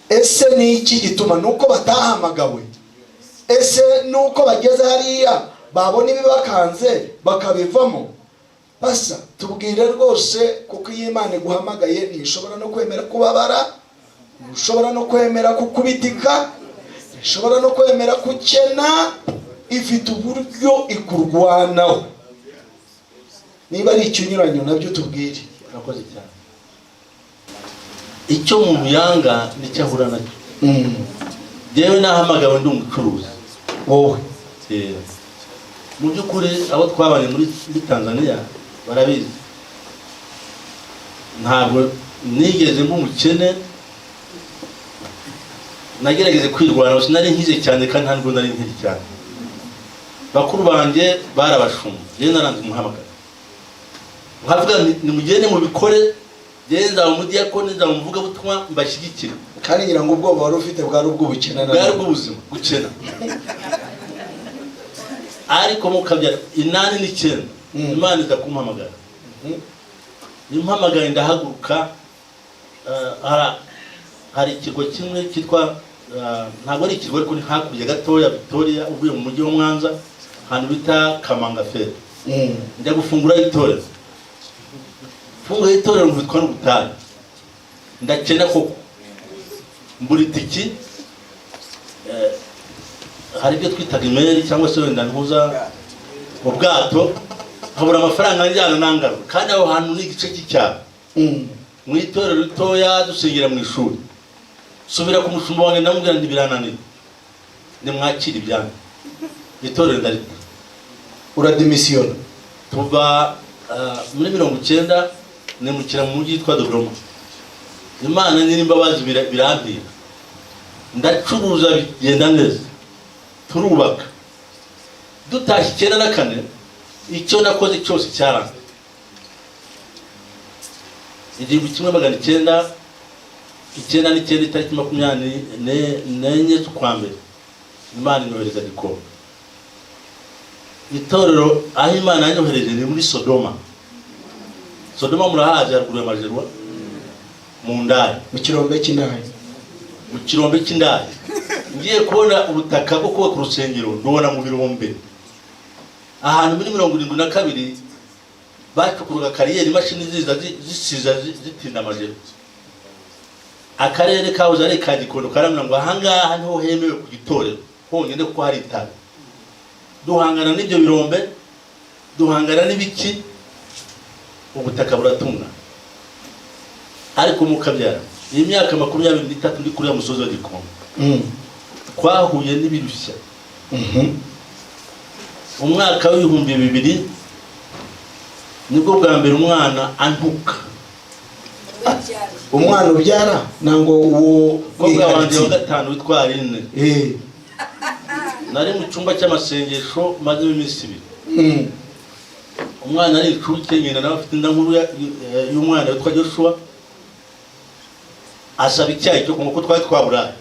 Ese ni iki gituma? Ni uko batahamagawe? Ese ni uko bageze hariya babona ibibakanze bakabivamo? Basa tubwire rwose, kuko iyo Imana iguhamagaye ntishobora no kwemera kubabara, ntishobora no kwemera kukubitika, ntishobora no kwemera gukena. Ifite uburyo ikurwanaho. Niba ari ikinyuranyo nabyo tubwire. Urakoze cyane. Icyo umuntu yanga nicyo ahura nacyo. Njyewe nahamagawe ndi umucuruzi. Wowe? Mu by'ukuri abo twabanye muri Tanzania barabizi, ntabwo nigeze mba umukene. Nagerageje kwirwanaho, sinari nkize cyane kandi ntabwo nari nkiri cyane. Bakuru banjye barabashumba, njyewe naranze umuhamagaro, nkavuga nti: "Nimugende mubikore, njyewe nzaba umudiyakoni, nzaba umuvugabutumwa, mbashyigikire." Kandi ngira ngo ubwoba wari ufite bwari ubw'ubukene na Bwari ubw'ubuzima, gukena. Ariko mukabyara 89, Imana iza kumpamagara. Impamagaye ndahaguruka. Hari ikirwa kimwe cyitwa, ntabwo ari ikirwa ariko ni hakurya gatoya Victoria, uvuye mu mujyi wa Mwanza, ahantu bita Kamanga Ferry. Njya gufungura itorero. Mfungura itorero nkubitwa n'ubutayu, ndakena koko, mbura itiki. Hari ibyo twitaga imeri cyangwa se wenda ntuza ubwato, nkabura amafaranga njyana nangaruka, kandi aho hantu ni igice cy'icyaro. Mu itorero ritoya dusengera mu ishuri. Subira ku mushumba wanjye, ndamubwira nti: "Birananira, nimwakire ibyanyu, itorero ndarita." Uradimisiyona? Tuva muri 90 nimukira mu mujyi witwa Dodoma. Imana nyir'imbabazi birampira, ndacuruza bigenda neza, turubaka, dutashye 94. Icyo nakoze cyose cyaranze. 1999, itariki 24 z'ukwa mbere, Imana inyohereza Gikondo. Itorero aho Imana yanyohereje ni muri Sodoma. Sodoma murahazi, haruguru ya Majerwa, mu ndaya. Mu kirombe cy'indaya. Mu kirombe cy'indaya. Ngiye kubona ubutaka bwo kubaka urusengero, ndubona mu birombe, ahantu muri 72 bacukuraga kariyeri, imashini ziza zisiza zitinda amajero. Akarere kahoze ari ka Gikondo karamira ngo ahangaha niho hemewe ku gitorero honyine kuko hari itara. Duhangana n'ibyo birombe, duhangana n'ibiki, ubutaka buratunga. Ariko mukabyara iyi myaka 23 ndi kuri ya musozi wa Gikondo, twahuye n'ibirushya. Umwaka w'2000 nibwo bwa mbere umwana antuka. Umwana ubyara nangwa uwo? Umukobwa wanjye wa Wikaritsiye? gatanu witwa Aline. Nari mu cyumba cy'amasengesho mazemo iminsi 2. Umwana ari incuke, nyina nawe afite inda nkuru y'umwana witwa Joshua. Asaba icyayi cyo kunywa, kuko twari twaburaye.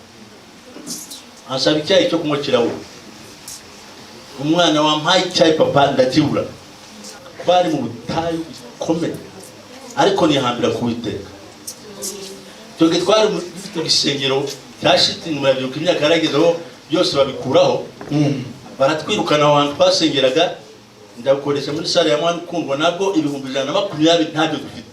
Asaba icyayi cyo kunywa, kirabura. Umwana wampaye icyayi, papa, ndakibura. Twari mu butayu bukomeye, ariko nihambira ku Witeka. Twebwe twari dufite igisengero cya shitingi, murabyibuka imyaka yaragezeho byose babikuraho. Baratwirukana aho hantu twasengeraga, ndagukoresha muri salle ya Mwana Ukundwa, nabwo 120,000 ntabyo dufite.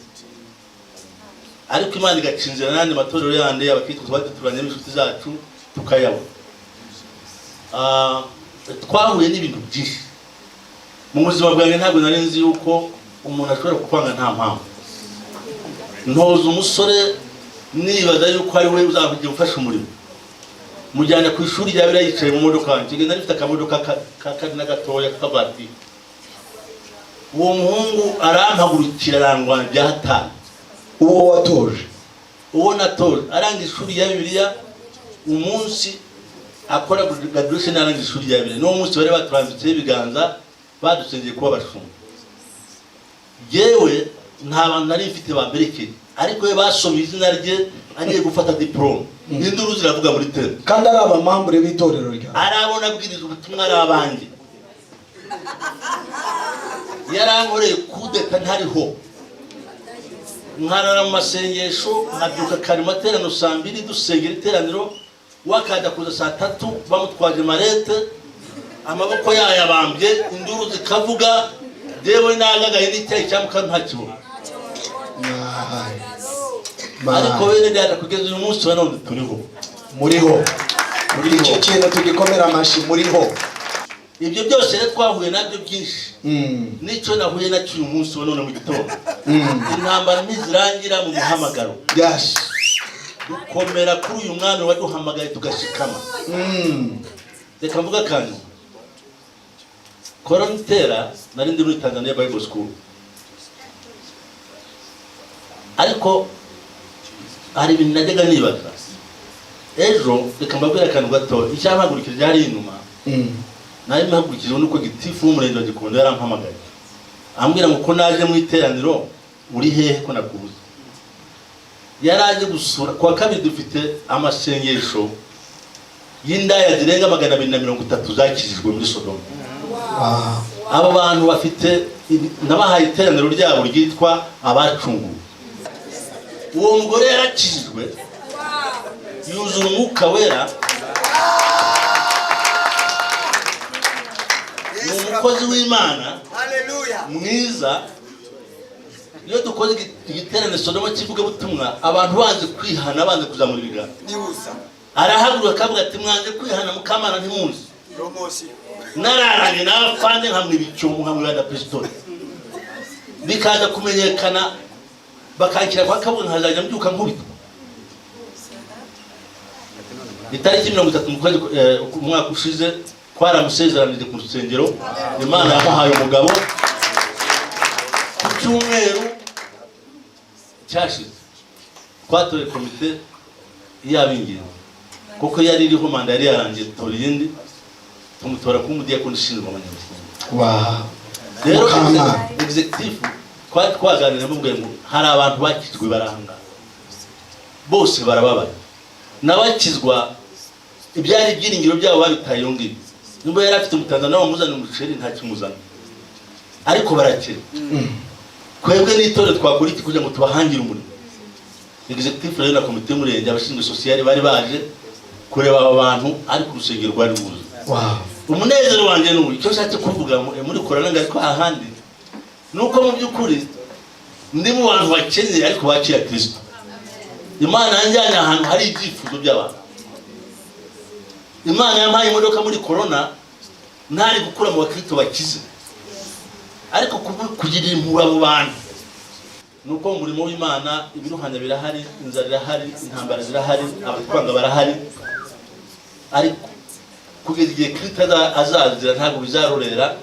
Ariko Imana igaca inzira n'andi matorero yandi, abakristo tuba duturanye n'inshuti zacu, tukayabona. Twahuye n'ibintu byinshi mu buzima bwanjye. Ntabwo nari nzi yuko umuntu ashobora kukwanga nta mpamvu. Ntoza umusore nibaza yuko ari we uzajya gufasha umurimo, mujyana ku ishuri rya biriya, yicaye mu modoka yanjye. Nari mfite akamodoka kari na gatoya k'akavatiri. Uwo muhungu arampagurukira, arangwana bya hatari. Uwo watoje? Uwo natoje aranga ishuri rya Bibiliya. Umunsi akora graduation, aranga ishuri rya Bibiliya, niwo munsi bari baturambitseho ibiganza, badusengeye kuba abashumba. Yewe, nta bantu nari mfite bamberekeye, ariko we basomye izina rye agiye gufata diplôme, induru ziravuga muri tente. Kandi ari abamambure b'itorero ryawe? Arabona abwiriza ubutumwa ari abanjye. Yarankoreye kudeta ntariho. Nkarara mu masengesho, nkabyuka kare mu materaniro saa 2, dusengera iteraniro, wakajya kuza saa 3 bamutwaje mallette, amaboko yayabambye, induru zikavuga, yewe nagagaye n'icyayi cya mukaru ntakibona. Ariko bene data, kugeza uyu munsi wa none turiho. Muriho. Turiho. Icyo kintu tugikomera amashyi, muriho. Ibyo byose rero twahuye nabyo byinshi. N'icyo nahuye nacyo uyu munsi wa none mu gitondo, intambara ntizirangira mu muhamagaro. Dukomera kuri uyu mwami waduhamagaye, tugashikama. Reka mvuga akantu. Korona itera, nari ndi muri Tanzania Bible School, ariko hari ibintu najyaga nibaza ejo. Reka mbabwire akantu gato. Icyampagurukije hari inyuma, nari mpagurukijwe nuko gitifu w'umurenge wa Gikondo yarampamagaye, ambwira ngo ko naje mu iteraniro, uri hehe ko nakubuze? Yari aje gusura. Kuwa kabiri dufite amasengesho y'indaya zirenga 230 zakijijwe muri Sodoma. Abo bantu bafite, nabahaye iteraniro ryabo ryitwa Abacunguwe. Uwo mugore yarakijijwe, yuzura Umwuka Wera, ni umukozi w'Imana Haleluya. mwiza. Iyo dukoze igiterane Sodoma cy'ivugabutumwa, abantu banze kwihana, banze kuzamura ibiganza, Nibuza. arahaguruka akavuga ati: "Mwanze kwihana, mukamana ntimuzi." Promotion. Nararanye n'abafande, nkamwiba icyombo, nkamwiba na pisitoli, bikaza kumenyekana, bakankira kwa kabuga, nkazajya mbyuka nkubitwa. Itariki 30 mu kwezi, umwaka ushize, twaramusezeranije ku rusengero. Imana yamuhaye umugabo. Ku cyumweru cyashize twatoye komite y'ab'ingenzi, kuko yari iriho manda yari yarangiye, dutora iyindi, tumutora kuba umudiyakoni ushinzwe abanyamuryango. Rero Mukamana. Executive twari twaganiriye, mubwiye ngo hari abantu bakijwe baranga bose barababaye, n'abakizwa ibyari ibyiringiro byabo babitaye iyo ngiyo. Nimba yari afite umutanzaniya wamuzanira umuceri, ntakimuzana, ariko barakira. Twebwe n'itorero twakora iki kugira ngo tubahangire umurimo? Executive rero na komite y'umurenge, abashinzwe social bari baje kureba aba bantu, ariko urusengero rwari rwuzuye. Umunezero wanjye ni uyu. Icyo nshatse kuvuga muri korona ngo ariko ahandi ni uko mu by'ukuri ndi mu bantu bakeneye ariko bakira Kirisito. Imana yanjyanye ahantu hari ibyifuzo by'abantu. Imana yampaye imodoka muri korona, ntari gukura mu bakristo bakize, ariko kugirira impuhwe abo bantu ni uko mu murimo w'Imana ibiruhanya birahari, inzara irahari, intambara zirahari, abatwanga barahari, ariko kugeza igihe Kristo azazira ntabwo bizarorera.